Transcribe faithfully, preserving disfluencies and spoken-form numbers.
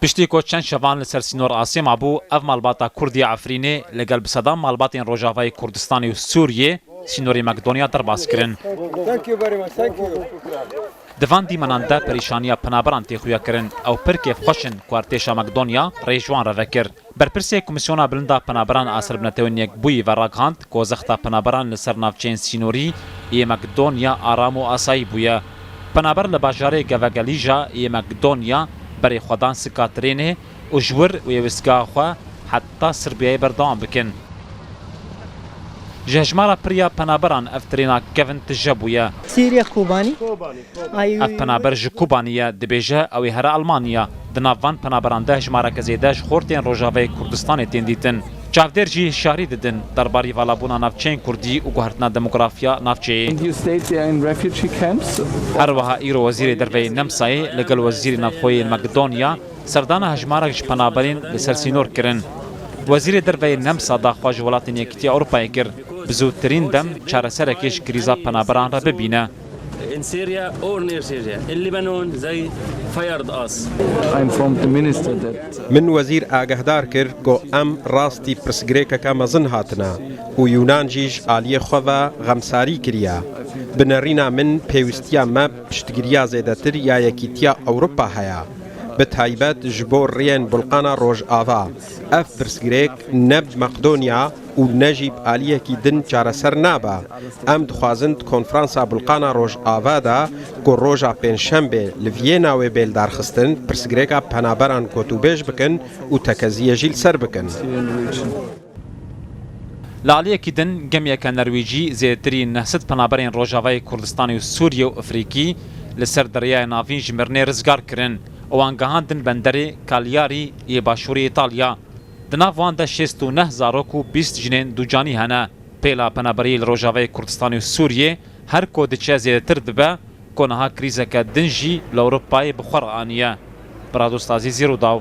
Piştî ku çend şevan li ser sînor Asê mabû, ev malbata Kurd ya Efrînê li gel bi sedan malbatên Rojavayê Kurdistanê û Sûriyê sînorê Makedonya derbas kirin. Thank you very much. Thank you. Di van dîmenan de perîşaniya penaberan tê xuya kirin. Ew pir kêfxweş in ku artêşa Makedonya rê ji wan re vekir. Berpirsê Komîsyona Bilind a Penaberan a ser bi Netewên Yekbûyî ve ragihand ku zexta penaberan li ser navçeyên sînorî yê Makedonya aram û asayî bûye. Penaber li bajarê Gevegelîja yê Makedonya berê xwe dan sika trênê û ji wir û yê westgeha xwe heta Sirbiyayê berdewam bikin. Ji hejmara pir ya penaberan ev trêna kevin tije bûye. Sîrya Kobanî. Ev penaber ji Kobanî ye, dibêje ew ê here Almanya. Di nav van penaberan de hejmareke zêde ji xortên Rojavayê Kurdistanê tên dîtin. Çavdêr jî hişyarî didin derbarî valabûna navçeyên Kurdî û guhertina demografiya navçeyê. You state they are in refugee camps. Her wiha îro Wezîrê Derve yê Nemsayê li gel Wezîrê Navxwe yê Makedonya serdana hejmarek ji penaberên li ser sînor kirin. Wezîrê Derve yê Nemsa daxwaz ji welatên Yekîtiya Ewropayê kir, bi zûtirîn dem çareserekê ji krîza penaberan re bibîne. In Syria or near Syria, in Lebanon, they fired us. I informed the minister that Min wezîr agehdar kir ku em rastî pirsgirêkeke mezin hatine û Yûnan jî ji aliyê xwe ve xemsarî kiriye. Bi nerîna min pêwîstiya me piştgiriya zêdetir ya Yekîtiya Ewropa heye, bi taybet ji bo riyên Bulqana Rojava. Ev pirsgirêk ne bi Makedonya û ne jî bi aliyekî din çareser nabe. Em dixwazin di konferansa Bulqana Rojava de ku roja Pêncşembê li Viyêna wê bê lidarxistin, pirsgirêka penaberan gotûbêj bikin û tekeziyê jî li ser bikin. Li aliyekî din, gemiyeke Nerwîcî zêdetirî neh sed penaberên Rojavayê Kurdistanê û Sûriye û Efrîkî li ser Deryaya Navîn ji mirinê rizgar kirin û wan gihandin benderê Cagliari yê başûrê Îtalya. Di nav wan de şêst û neh zarok û bîst jinên ducanî hene. Pêla penaberiyê li Rojavayê Kurdistanê û Sûriyê her ku diçe zêdetir dibe, ku niha krîzeke din jî li Ewropayê bi xwe re aniye. Biradost Azîzî, Rûdaw.